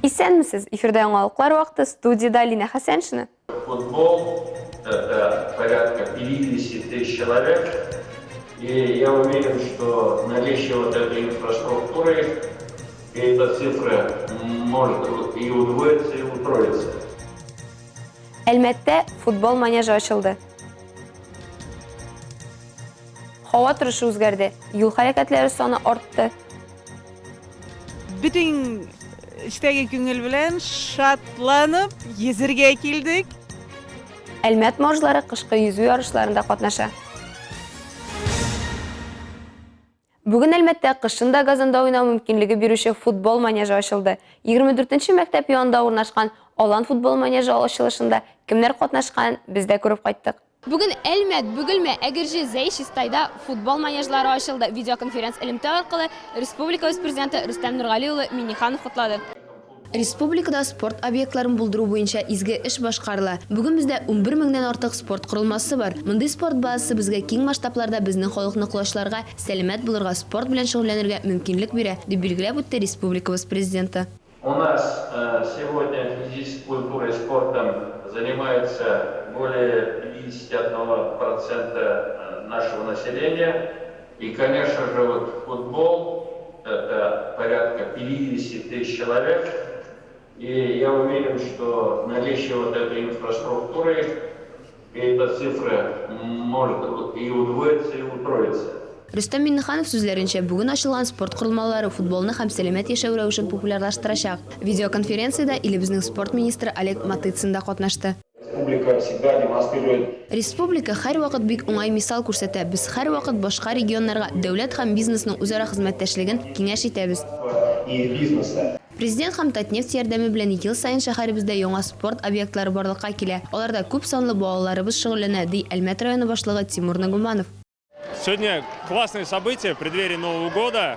Исәнмесез! Эфирда яңалыклар вакыты, студиядә Линә Хәсәншина. Футбол это порядка 50 тысяч человек. И я уверен, что наличие вот этой инфраструктуры, эта цифра может и удвоиться, и утроиться. Әлмәттә футбол манежы ачылды. Һава торышы үзгәрде, юл хәрәкәтләре саны артты. Бөтен эчтәге күңел белән шатланып йөзергә килдек. Әлмәт моржлары кышкы йөзү ярышларында катнаша. Бүген Әлмәттә кышын да газонда уйнау мөмкинлеге бирүче футбол манежы ачылды. 24 нче мәктәп янында урнашкан Алан футбол манежы ачылышында кемнәр катнашканын без дә күреп кайттык. Бүген Әлмәт, Бөгелмә, Әгерҗе, Зәй, Чистайда футбол манежлары ачылды. Видеоконференц-элемтә аркылы республикабыз Президенты Рөстәм Нургали улы Миңнеханов котлады. Республикада спорт объектларын булдыру буенча изге эш башкарыла. Бүген бездә 11 меңнән артык спорт корылмасы бар. Мондый спорт базасы безгә киң масштабларда безнең халыкны колачларга, сәламәт булырга, спорт белән шөгыльләнергә мөмкинлек бирә, дип билгеләп үтте республикабыз Президенты. У нас сегодня физической культурой и спортом занимается более 51 процента нашего населения. И, конечно же, вот футбол это порядка 50 тысяч человек. И я уверен, что наличие вот этой инфраструктуры, эта цифра может и удвоиться, и утроиться. Рөстәм Миңнеханов сүзләренчә, бүген ачылган спорт корылмалары футболны һәм сәламәт яшәү рәвешен популярлаштырачак. Видеоконференциядә илебезнең спорт министры Олег Матыцин да катнашты. Республика всегда демонстрирует. Республика һәрвакыт бик уңай мисал күрсәтә, без һәрвакыт башка регионнарга дәүләт һәм бизнесның үзара хезмәттәшлеген киңәш итәбез. И бизнеса. Президент һәм Татнефть ярдәме белән ел саен шәһәребездә яңа спорт объектлары барлыкка килә, аларда күп санлы балаларыбыз шөгыльләнә, ди Әлмәт районы башлыгы Тимур Нагуманов. Сегодня классное событие в преддверии Нового года.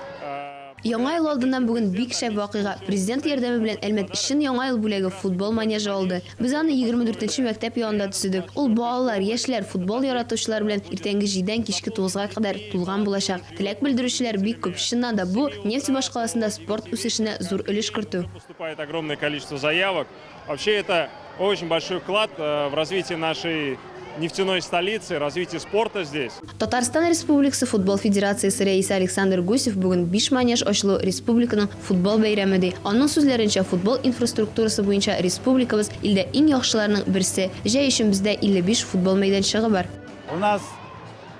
Яңа ел алдыннан бүген бик шәп вакыйга, Президент ярдәме белән Әлмәт чын Яңа ел бүләге, футбол манежы алды. Без аны 24 нче мәктәп янында төзедек. Ул балалар, яшьләр, футбол яратучылар белән иртәнге җидедән кичке тугызга кадәр тулган булачак. Теләк белдерүчеләр бик күп. Чыннан да, бу, нефть башкаласында спорт үсешенә зур өлеш кертү. Поступает огромное количество заявок. Вообще это очень большой вклад в развитие нашей нефтяной столицы, развитие спорта здесь. Татарстан Республикасы Футбол федерациясе рәисе Александр Гусев бүген биш манеж ачылу республиканың футбол бәйрәме ди. Аның сүзләренчә, футбол инфраструктурасы буенча республикабыз илдә иң яхшыларның берсе. Җәй өчен бездә 55 футбол мәйданчыгы бар. У нас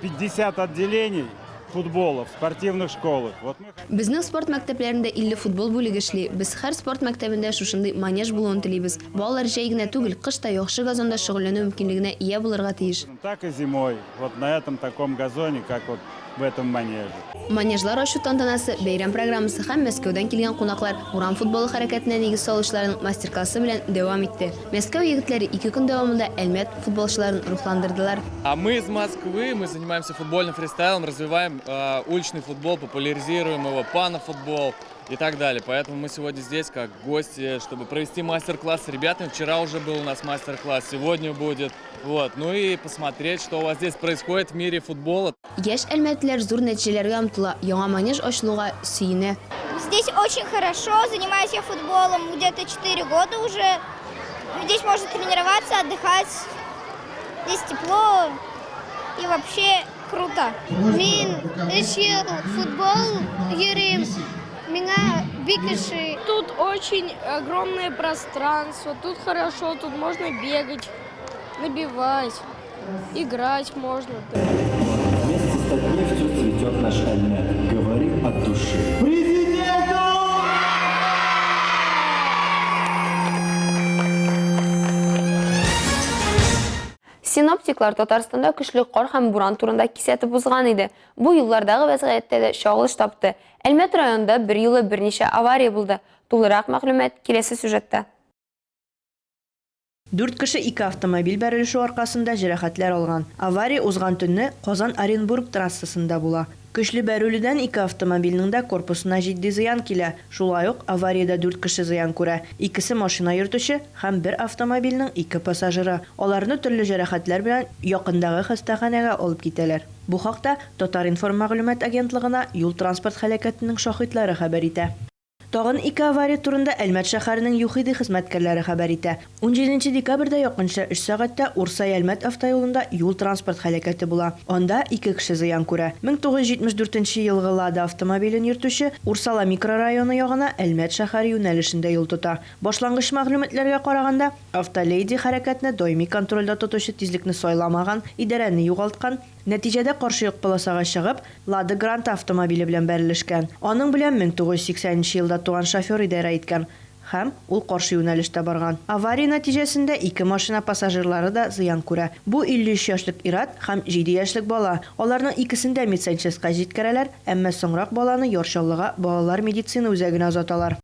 50 отделений футбола в спортивных школах. Вот мы... Безнең спорт мәктәпләрендә 50 футбол бүлеге эшли. Без һәр спорт мәктәбендә шушындый манеж булуын телибез. Балалар җәй генә түгел, кыш та яхшы газонда шөгыльләнү мөмкинлегенә ия булырга тиеш. Так и зимой, вот на этом таком газоне, как вот в этом манеже. Манежлар ачу тантанасы, бәйрәм программасы һәм Мәскәүдән килгән кунаклар урам футболы хәрәкәтенә нигез салучыларның мастер-классы белән дәвам итте. Мәскәү егетләре ике көн дәвамында Әлмәт футболчыларын рухландырдылар. А мы из Москвы, мы занимаемся футбольным фристайлом, развиваем уличный футбол, популяризируем его, панофутбол и так далее. Поэтому мы сегодня здесь как гости, чтобы провести мастер-класс с ребятами. Вчера уже был у нас мастер-класс, сегодня будет. Вот. Ну и посмотреть, что у вас здесь происходит в мире футбола. Яшь әлмәтлеләр зур нәтиҗәләргә омтыла, яңа манеж ачылуга сөенә. Здесь очень хорошо, занимаюсь я футболом где-то 4 года уже. Здесь можно тренироваться, отдыхать. Здесь тепло и вообще круто. Мин өч ел футбол йөрим. Миңа бик ошый. Тут очень огромное пространство, тут хорошо, тут можно бегать, набивать, играть можно. Вместе с Татнефтью цветет наш Альмет. Говори от души. Президенту! Синоптиклар Татарстанда көчле кар һәм буран турында кисәтеп узган иде. Бу юллардагы вәзгыятьтә дә чагылыш тапты. Әлмәт районында берьюлы берничә авария булды. Тулырак мәгълүмат киләсе сюжетта. Дүрт кеше ике автомобиль бәрелешү аркасында җәрәхәтләр алган. Авария узган төнне Казан-Оренбург трассасында була. Көчле бәрелүдән ике автомобильнең дә корпусына җитди зыян килә. Шулай ук авариядә дүрт кеше зыян күрә, икесе машина йөртүче һәм бер автомобильнең ике пассажиры. Аларны төрле җәрәхәтләр белән якындагы хастаханәгә алып китәләр. Бу хакта Татар-информ мәгълүмат агентлыгына юл-транспорт һәлакәтенең шаһитлары хәбәр итә. Тагын ике авария турында Әлмәт шәһәренең ЮХИДИ хезмәткәрләре хәбәр итә. Унҗиденче декабрьдә якынча өч сәгатьтә Урсай-Әлмәт автоюлында юл-транспорт һәлакәте була. Анда ике кеше зыян күрә. 1974 нче елгы Лада автомобилен йөртүче Урсала микрорайоны ягына Әлмәт шәһәре юнәлешендә юл тота. Башлангыч мәгълүматларга караганда, автоледи хәрәкәтне даими контрольдә тотучы тизлекне сайламаган, идарәне югалткан, Нәтиҗәдә каршы як полосага чыгып, Лада Гранта автомобиле белән бәрелешкән. Аның белән 1980 нче елда туган шофер идарә иткән һәм ул каршы юнәлештә барган. Авария нәтиҗәсендә ике машина пассажирлары да зыян күрә. Бу 53 яшьлек ир-ат һәм җиде яшьлек бала. Аларның икесен дә медсанчастька җиткерәләр, әмма соңрак баланы Яр Чаллыга балалар медицина үзәгенә озаталар.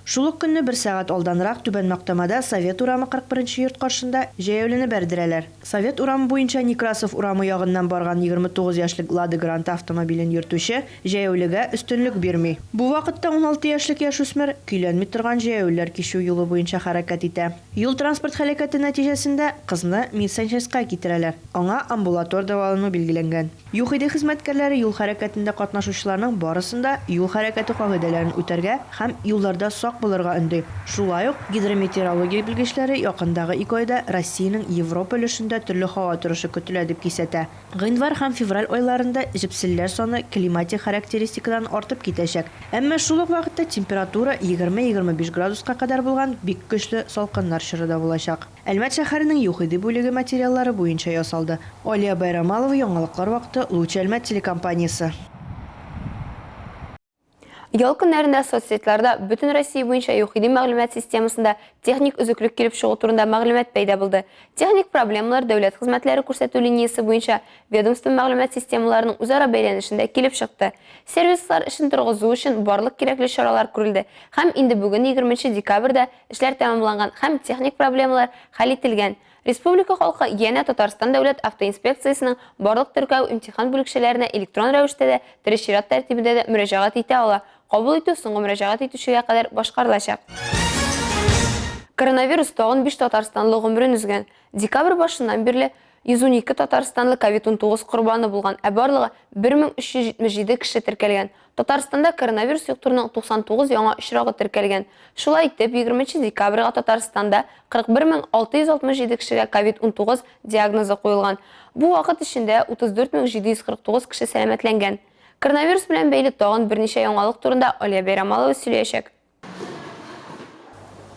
Шул ук көнне бер сәгать алданрак Түбән Мактамада Совет урамы 41 нче йорт каршында җәяүлене бәрдерәләр. Совет урамы буенча Некрасов урамы ягыннан барган 29 яшьлек Лада Гранта автомобилен йөртүче җәяүлегә өстенлек бирми. Бу вакытта 16 яшьлек яшүсмер көйләнми торган җәяүлеләр кичү юлы буенча хәрәкәт итә. Юл-транспорт һәлакәте нәтиҗәсендә кызны медсанчастька китерәләр, аңа амбулатор дәвалану билгеләнгән. ЮХИДИ хезмәткәрләре юл хәрәкәтендә катнашучыларның барысын да юл хәрәкәте кагыйдәләрен үтәргә һәм юлларда сак булырга өнди. Шулай ук гидрометеорология белгечләре якындагы ике айда Россиянең Европа өлешендә төрле һава торышы көтелә дип кисәтә. Гыйнвар һәм февраль айларында җепселләр саны климатик характеристикадан артып китәчәк. Әмма шул ук вакытта температура 20-25 градуска кадәр булган бик көчле салкыннар чоры да булачак. Әлмәт шәһәренең ЮХИДИ бүлеге материаллары буенча ясалды. Алия Байрамалова, Яңалыклар вакыты, Луч Әлмәт телекомпаниясе. Ял көннәрендә соцсетьларда бөтен Россия буенча ЮХИДИ мәгълүмат системасында техник өзеклек килеп чыгу турында мәгълүмат пәйда булды. Техник проблемалар дәүләт хезмәтләре күрсәтү линиясе буенча ведомство мәгълүмат системаларының үзара бәйләнешендә килеп чыкты. Сервислар эшен торгызу өчен барлык кирәкле чаралар күрелде һәм инде бүген 20 декабрьдә Эшләр тәмамланган һәм техник проблемалар хәл ителгән. Республика халкы янә Татарстан дәүләт автоинспекциясенең барлык теркәү-имтихан бүлекчәләренә электрон рәвештә дә, тере чират тәртибендә дә мөрәҗәгать итә ала. Кабул итү соңгы мөрәҗәгать итүчегә кадәр башкарылачак. Коронавирус тагын биш татарстанлы гомерен өзгән. Декабрь башыннан бирле 112 татарстанлы ковид-19 корбаны булган, ә барлыгы 1377 кеше теркәлгән. Татарстанда коронавирус йоктыруның 99 яңа очрагы теркәлгән. Шулай итеп, 20 декабрьгә Татарстанда 41667 кешегә ковид-19 диагнозы куелган. Бу вакыт эчендә 34749 кеше сәламәтләнгән. Коронавирус белән бәйле тагын берничә яңалык турында Алия Бәйрамалова сөйләячәк.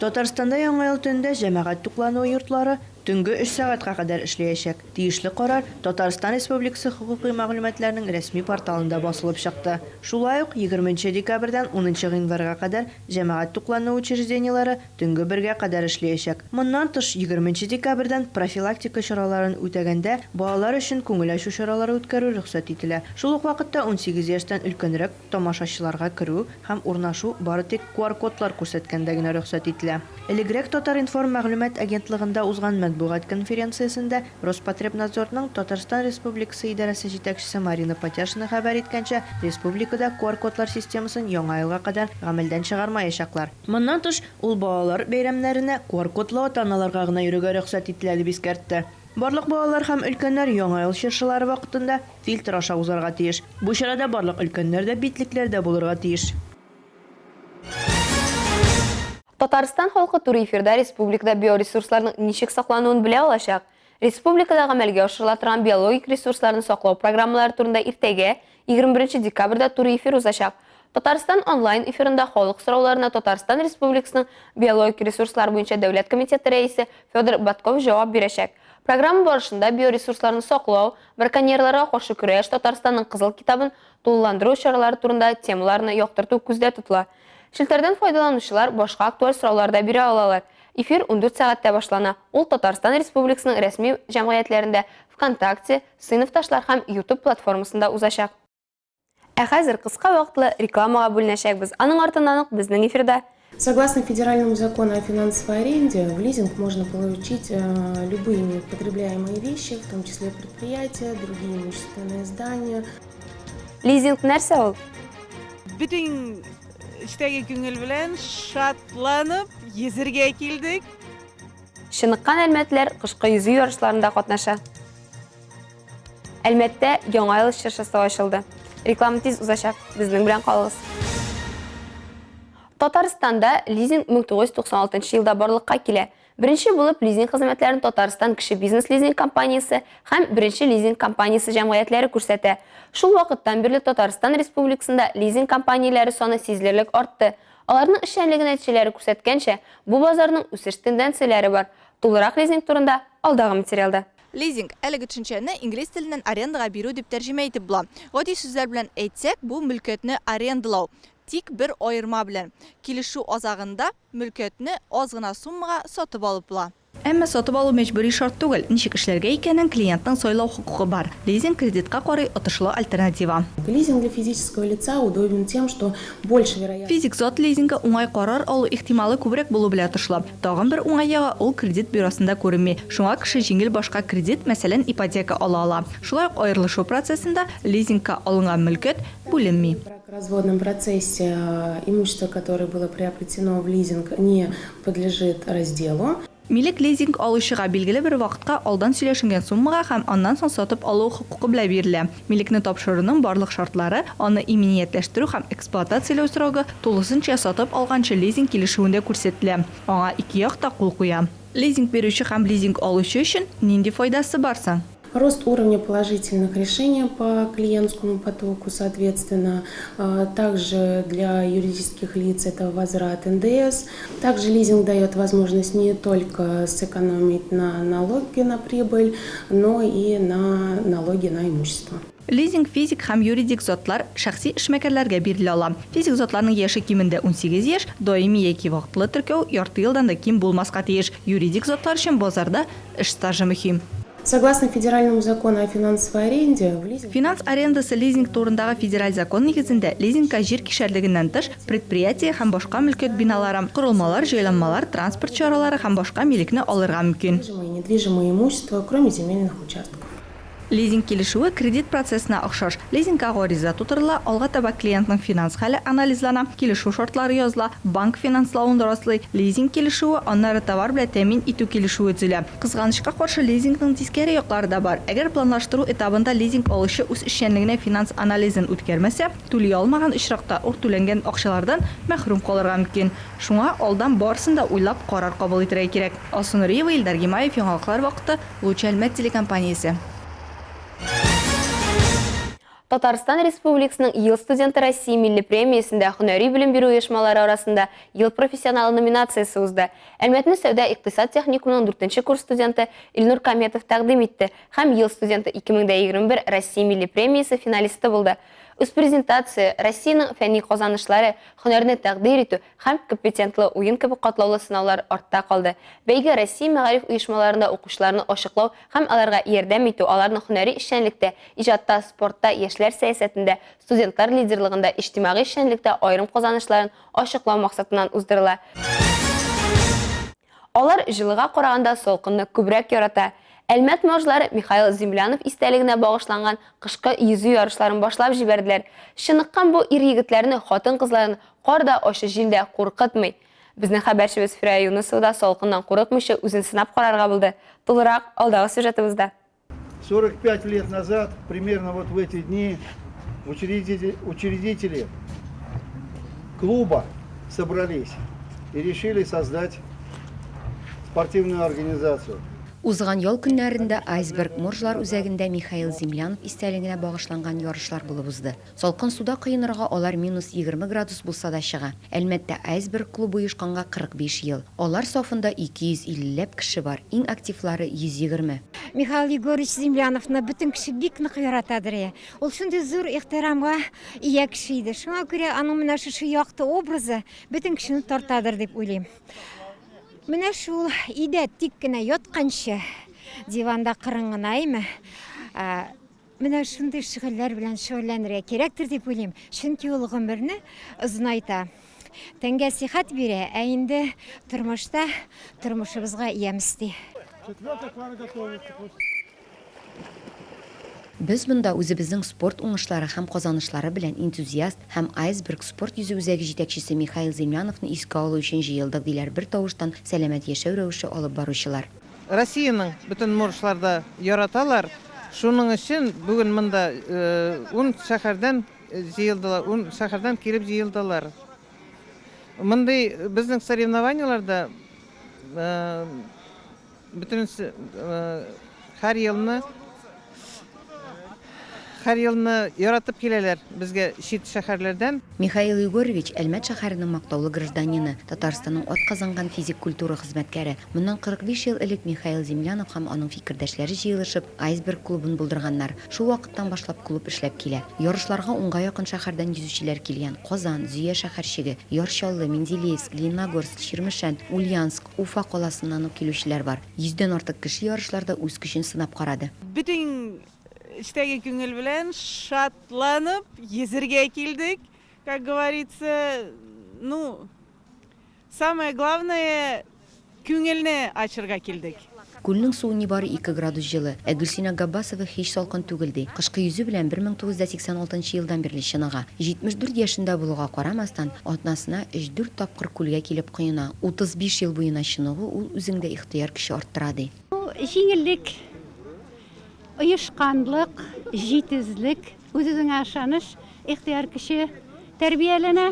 Татарстанда Яңа ел төнендә җәмәгать туклануы йортлары төнге өч сәгатькә кадәр эшләячәк. Тиешле карар Татарстан Республикасы хокукый мәгълүматларның рәсми порталында басылып чыкты. Шулай ук егерменче декабрьдән унынчы гыйнварга кадәр җәмәгать туклануы учреждениеләре төнге бергә кадәр эшләячәк. Моннан тыш, егерменче декабрьдән профилактика чараларын үтәгәндә балалар өчен күңел ачу чаралары үткәрү рөхсәт ителә. Шул ук вакытта 18 яшьтән өлкәнрәк Тамашачыларга керү һәм урнашу бары тик QR-кодлар күрсәткәндә генә рөхсәт ителә. Элегрәк Татар-информ мәгълүмат агентлыгында узган матбугат конференциясендә Роспотребнадзорның Татарстан Республикасы идарәсе җитәкчесе Марина Патяшина хәбәр иткәнчә, республикада QR-кодлар системасын Яңа елга кадәр гамәлдән чыгармаячаклар. Моннан тыш, ул балалар бәйрәмнәренә QR-кодлы ата-аналарга гына йөрергә рөхсәт ителә дип искәртте. Барлык балалар һәм өлкәннәр Яңа ел чыршылары вакытында фильтр аша узарга тиеш. Бу чарада барлык өлкәннәр дә битлекләрдә булырга тиеш. Татарстан халкы туры эфирда республикада биоресурсларның ничек саклануын белә алачак. Республикада гамәлгә ашырыла торган биологик ресурсларны саклау программалары турында иртәгә, 21 декабрьдә туры эфир узачак. Татарстан онлайн эфирында халык сорауларына Татарстан Республикасының биологик ресурслар буенча дәүләт комитеты рәисе Федор Батков җавап бирәчәк. Программа барышында биоресурсларны саклау, браконьерларга каршы көрәш, Татарстанның Кызыл китабын тулыландыру чаралары турында темаларны яктырту күздә тотыла. Челтәрдән файдаланучылар башка актуаль сораулар да бирә алалар. Эфир 14 сәгатьтә башлана. Ул Татарстан Республикасының рәсми җәмгыятьләрендә, ВКонтакте, Сыйныфташлар һәм YouTube платформасында узачак. Ә хәзер кыска вакытлы рекламага бүленәчәкбез. Аның артыннан ук безнең эфирда. Согласно федеральному закону о финансовой аренде, в лизинг можно получить э, любые потребляемые вещи, в том числе предприятия, другие имущественные здания. Лизинг нәрсә ул? Бөтен эчтәге күңел белән шатланып йөзергә килдек. Чыныккан әлмәтлеләр кышкы йөзү ярышларында катнаша. Әлмәттә Яңа ел чыршысы ачылды. Реклама тиз узачак, безнең белән калыгыз. Татарстанда лизинг 1996 елда барлыкка килә. Беренче булып лизинг хезмәтләрен Татарстан кече бизнес лизинг компаниясе һәм Беренче лизинг компаниясе җәмгыятьләре күрсәтә. Шул вакыттан бирле Татарстан Республикасында лизинг компанияләре саны сизелерлек артты. Аларның эшчәнлеге нәтиҗәләре күрсәткәнчә, бу базарның үсеш тенденцияләре бар. Тулырак лизинг турында алдагы материалда. Лизинг. Әлеге төшенчәне инглиз теленнән арендага бирү дип тәрҗемә итеп була. Гади сүзләр белән әйтсәк, бу мөлкәтне арендалау. Тик бер аерма белән, килешү азагында мөлкәтне аз гына суммага сатып алып була. Әмма сатып алу мәҗбүри шарт түгел, ничек эшләргә икәнен клиентның сайлау хокукы бар. Лизинг кредитка карый отышлы альтернатива. Лизинг для физического лица удобен тем, что больше вероятность. Физик зат лизингы уңай карар алу ихтималы күбрәк булу белән отышлы. Тагын бер уңай ягы, ул кредит бюросында күренми, шуңа кеше җиңел башка кредит, мәсәлән, ипотека ала ала. Шулай ук аерылышу процессында лизингка алынган мөлкәт бүленми. В разводном процессе имущество, которое было приобретено в лизинг, не подлежит разделу. Милек лизинг алучыга билгеле бер вакытка алдан сөйләшенгән суммага һәм аннан соң сатып алу хокукы белән бирелә. Милекне тапшыруның барлык шартлары, аны иминиятләштерү һәм эксплуатацияләү срогы тулысынча сатып алганчы лизинг килешүендә күрсәтелә. Аңа ике як та кул куя. Лизинг бирүче һәм лизинг алучы өчен нинди файдасы бар соң? Рост уровня положительных решений по клиентскому потоку, соответственно, также для юридических лиц это возврат НДС. Также лизинг дает возможность не только сэкономить на налоги на прибыль, но и на налоги на имущество. Лизинг физик һәм юридик затлар, шәхси эшмәкәрләргә бирелә ала. Физик затларның яше кимендә 18 яшь, даими яки вакытлы теркәү ярты елдан да ким булмаска тиеш. Юридик затлар өчен базарда эш стажы мөһим. Согласно Федеральному закону о финансовой аренде, в лизинг... Финанс арендасы лизинг турындагы федераль закон нигезендә, лизингка җир кишәрлегеннән тыш, предприятие һәм башка мөлкәт биналары, корылмалар, җайланмалар, транспорт чаралары һәм башка милекне алырга мөмкин. Движимое и недвижимое имущество, кроме земельных участков. Лизинг килешүе кредит процессына охшаш. Лизингка гариза тутырыла, алга таба клиентның финанс хәле анализлана, килешү шартлары языла, банк финанславын раслый, лизинг килешүе, аннары товар белән тәэмин итү килешүе төзелә. Кызганычка каршы, лизингның тискәре яклары да бар. Әгәр планлаштыру этабында лизинг алучы үз эшчәнлегенә финанс анализын үткәрмәсә, түли алмаган очракта, ур түләнгән акчалардан мәхрүм калырга мөмкин. Шуңа алдан барысын да уйлап карар кабул итәргә кирәк. Алсу Нуриева, Илдар Гимаев, Яңалыклар вакыты, Луч Әлмәт телекомпаниясе. Татарстан Республикасының Ел студенты России милли премиясендә һөнәри белем бирү оешмалары арасында Ел профессионалы номинациясе узды. Әлмәтне сәүдә-икътисад техникумының дүртенче курс студенты Илнур Каметов тәкъдим итте һәм Ел студенты 2021 Россия милли премиясе финалисты булды. Үз презентация, Россиянең фәнни казанышлары, һөнәрне тәкъдир итү һәм компетентлы уен кебек катлаулы сынаулар артта калды. Бәйге Россия мәгариф оешмаларында укучыларны ачыклау һәм аларга ярдәм итү, аларның һөнәри эшчәнлектә, иҗатта, спортта, яшьләр сәясәтендә, студентлар лидерлыгында, иҗтимагый эшчәнлектә аерым казанышларын ачыклау максатыннан уздырыла. Алар җылыга караганда салкынны күбрәк ярата. Әлмәт моржлары Михаил Землянов истәлегенә багышланган кышкы йөзү ярышларын башлап җибәрделәр. Чыныккан бу ир-егетләрне хатын-кызларын кар да, ачы җил дә куркытмый. Безнең хәбәрчебез Фирая Юнысова да салкыннан курыкмыйча үзен сынап карарга булды. Тулырак, алдагы сюжетыбызда. 45 лет назад, примерно вот в эти дни, учредители, учредители клуба собрались и решили создать спортивную организацию. Узган ял көннәрендә Айсберг моржлар үзәгендә Михаил Землянов истәлегенә багышланган ярышлар булып узды. Салкын суда коенырга алар минус 20 градус булса да чыга. Әлмәттә Айсберг клубы оешканга 45 ел. Алар сафында 250 ләп кеше бар, иң активлары 120. Михаил Егорович Земляновны бөтен кеше бик нык яратадыр ия. Ул шундый зур ихтирамга ия кеше иде. Шуңа күрә аның менә шушы якты образы бөтен кешене тартадыр дип уйлыйм. Менә шул өйдә тик кенә ятканчы, диванда кырын гына әйме, менә шундый шөгыльләр белән шөгыльләнергә кирәктер дип уйлыйм. Чөнки ул гомерне озынайта, тәнгә сихәт бирә, ә инде тормышта тормышыбызга ямь өсти. Без монда үзебезнең спорт уңышлары һәм казанышлары белән энтузиаст һәм Айсберг спорт йөзү үзәге җитәкчесе Михаил Земляновны искә алу өчен җыелдык, диләр бертавыштан сәламәт яшәү рәвеше алып баручылар. Россиянең бөтен моржлар да яраталар. Шуның өчен бүген монда ун шәһәрдән җыелдылар, ун шәһәрдән килеп җыелдылар. Мондый безнең соревнованиеләрдә бөтенесе һәр елны һәр елны яратып киләләр безгә чит шәһәрләрдән. Михаил Егорович, Әлмәт шәһәренең мактаулы гражданины, Татарстанның атказанган физик культура хезмәткәре. Моннан 45 ел элек Михаил Землянов һәм аның фикердәшләре җыелышып, Айсберг клубын булдырганнар. Шул вакыттан башлап клуб эшләп килә. Ярышларга унга якын шәһәрдән йөзүчеләр килгән, Казан, Зөя шәһәрчеге, Яр Чаллы, Менделеевск, Лениногорск, Чирмешән, Ульяновск, Уфа каласыннан ук килүчеләр бар. Йөздән артык кеше ярышларда үз көчен сынап карады. Бөтен эчтәге күңел белән шатланып йөзергә килдек, как говорится, ну, самое главное, күңелне ачырга килдек. Күлнең суы нибары ике градус җылы, ә Гөлсинә Габбасова һич салкын түгел, ди. Кышкы йөзү белән 1986 нчы елдан бирле чыныга. 74 яшендә булуга карамастан, атнасына өч-дүрт тапкыр күлгә килеп коена. 35 ел буена чыныгу ул үзеңдә ихтыяр көче арттыра, ди. Бу җиңеллек, оешканлык, җитезлек, үз-үзеңә ышаныч, ихтыяр көче тәрбияләнә,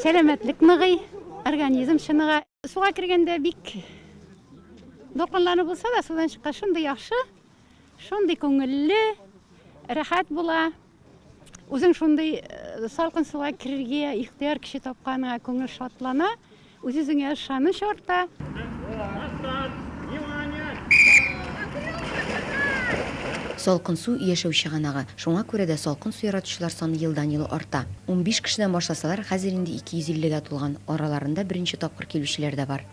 сәламәтлек ныгый, организм чыныга. Суга кергәндә бик дулкынлану булса да, судан чыккач шундый яхшы, шундый күңелле, рәхәт була. Үзең шундый э, салкын суга керергә ихтыяр көче тапканыңа күңел шатлана, үз-үзеңә ышаныч арта. Салкын су, яшәү чыганагы. Шуңа күрә дә салкын су яратучылар саны елдан-ел арта. 15 кешедән башласалар, хәзер инде 250 гә тулган. Араларында беренче тапкыр килүчеләр дә бар.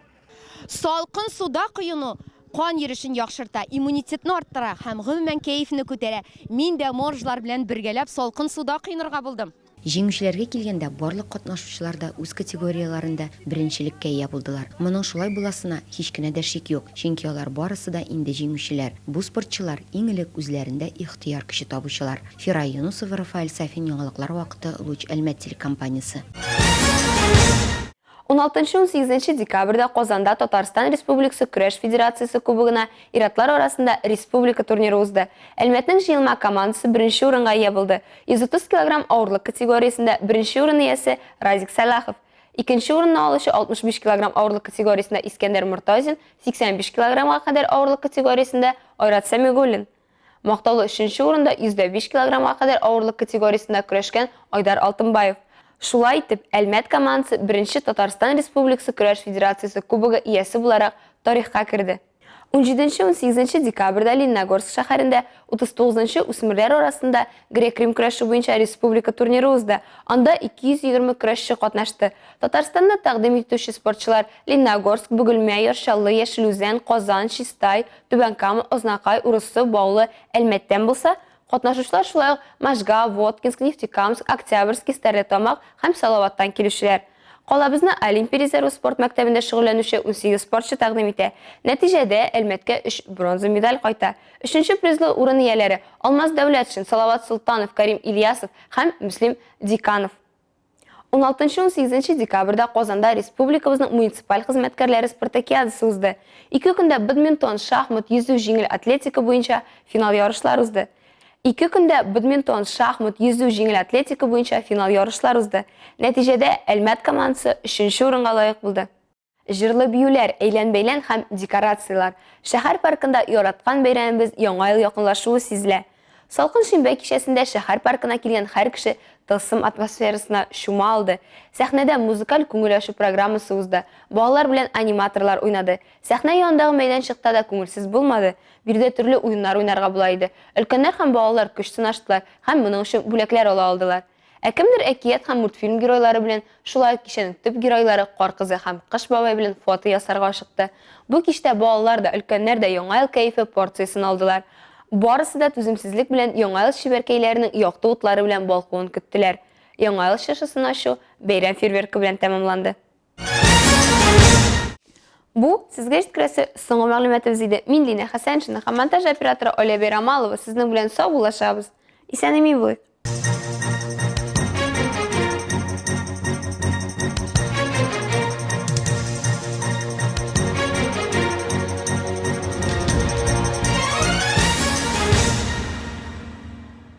Салкын суда коену кан йөрешен яхшырта, иммунитетны арттыра һәм гомумән кәефне күтәрә. Мин дә моржлар белән бергәләп салкын суда коенырга булдым. Җиңүчеләргә килгәндә, барлык катнашучылар да үз категорияләрендә беренчелеккә ия булдылар. Моның шулай буласына һич кенә дә шик юк, чөнки алар барысы да инде җиңүчеләр. Бу спортчылар, иң элек үзләрендә ихтыяр көче табучылар. Фирая Юнусова, Рафаэль Сафин, Яңалыклар вакыты, Луч Әлмәт телекомпаниясе. Уналтынчы-унсигезенче декабрьдә Казанда Татарстан Республикасы Көрәш федерациясе кубогына ир-атлар арасында республика турниры узды. Әлмәтнең җыелма командасы беренче урынга ия булды. 130 килограмм авырлык категориясендә беренче урын иясе Радик Сәлахов. Икенче урынны алучы 65 килограмм авырлык категориясендә Искәндәр Мортазин, 85 килограммга кадәр авырлык категориясендә Айрат Сәмигуллин. Мактаулы өченче урында 105 килограммга кадәр авырлык категориясендә көрәшкән Айдар Алтынбаев. Шулай итеп, Әлмәт командасы беренче Татарстан Республикасы Көрәш федерациясе кубогы иясе буларак тарихка керде. Унҗиденче-унсигезенче декабрьдә Лениногорск шәһәрендә 39 нчы үсмерләр арасында грек-рим көрәше буенча республика турниры узды, анда 220 көрәшче катнашты. Татарстанны тәкъдим итүче спортчылар Лениногорск, Бөгелмә, Яр Чаллы, Яшел Үзән, Казан, Чистай, Түбән Кама, Ознакай, Урыссу, Баулы, Әлмәттән булса, катнашучылар шулай ук Можга, Воткинск, Нефтекамск, Октябрьский, Стәрлетамак һәм Салаваттан килүчеләр. Калабызны Олимпия резервы спорт мәктәбендә шөгыльләнүче 18 спортчы тәкъдим итә. Нәтиҗәдә, Әлмәткә өч бронза медаль кайта. Өченче призлы урын ияләре, Алмаз Дәүләтшин, Салават Солтанов, Карим Ильясов һәм Мөслим Диканов. Уналтынчы-унсигезенче декабрьдә Казанда республикабызның муниципаль хезмәткәрләре спартакиадасы узды. Ике көндә бадминтон, шахмат, йөзү, җиңел атлетика буенча финал ярышлар узды. Ике көндә бадминтон, шахмат, йөзү, җиңел атлетика буенча финал ярышлар узды. Нәтиҗәдә, Әлмәт командасы өченче урынга лаек булды. Җырлы биюләр, әйлән-бәйлән һәм декорацияләр. Шәһәр паркында яраткан бәйрәмебез Яңа ел якынлашуы сизелә. Салкын шимбә кичәсендә шәһәр паркына килгән һәр кеше тылсым атмосферасына чума алды. Сәхнәдә музыкаль күңел ачу программасы узды, балалар белән аниматорлар уйнады. Сәхнә янындагы мәйданчыкта да күңелсез булмады. Биредә төрле уеннар уйнарга була иде. Өлкәннәр һәм балалар көч сынаштылар һәм моның өчен бүләкләр ала алдылар. Ә кемдер әкият һәм мультфильм геройлары белән, шулай ук кичәнең төп геройлары Кар кызы һәм Кыш бабай белән фото ясарга ашыкты. Бу кичтә балалар да, өлкәннәр дә Яңа ел кәефе порциясен алдылар. Барысы да түземсезлек белән Яңа ел чибәркәйләренең якты утлары белән балкуын көттеләр. Яңа ел чыршысын ачу бәйрәм фейерверкы белән тәмамланды. Бу сезгә җиткерәсе соңгы мәгълүматыбыз иде. Мин Лина Хәсәншина һәм монтаж операторы Оля Бәйрамалова сезнең белән саубуллашабыз. Исән-имин булыйк!